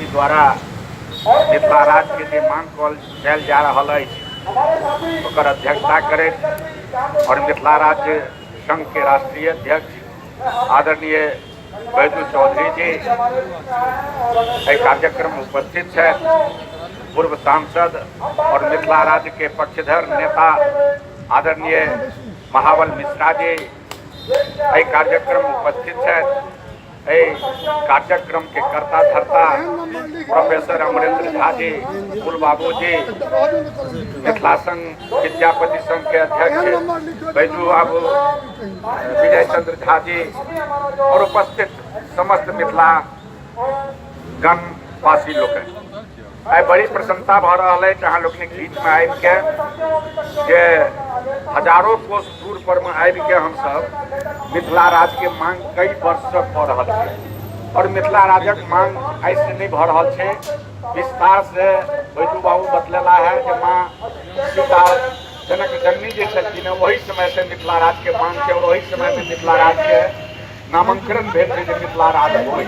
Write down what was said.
समिति द्वारा मिथिला राज्यके जे मांग कयल जा रहल अछि ओकर अध्यक्षता करैत आओर मिथिला राज्य संघके राष्ट्रीय अध्यक्ष आदरणीय बैजू चौधरी जी एहि कार्यक्रम में उपस्थित छथि। पूर्व सांसद और मिथिला राज्य के पक्षधर नेता आदरणीय महाबल मिश्रा जी एहि कार्यक्रम में उपस्थित छथि। एहि कार्यक्रम के कर्ता धर्ता प्रोफेसर अमरेंद्र झा जी, फूल बाबू जी, मिथिला संघ विद्यापति संघ के अध्यक्ष बैजू बाबू, विजय चंद्र झा जी और उपस्थित समस्त मिथिला गणवासी लोकनि, आइ बड़ी प्रसन्नता भऽ रहल अछि अहाँ लोकनिक बीचमे आबिके जे हजारों कोस दूर पर मे आबिके हमसब मिथिला राज्यके मांग कई वर्षसँ कऽ रहल छी और मिथिला राज्यक मांग आइसँ नहि भऽ रहल छै। विस्तार से बैजू बाबू बतलेला है जे माँ सीता जनक जननी जे छलखिन हेँ ओहि समयसँ मिथिला राज्यके मांग छै और ओहि समयमे मिथिला राज्यके नामांकन भेल छै जे मिथिला राज्य होइ।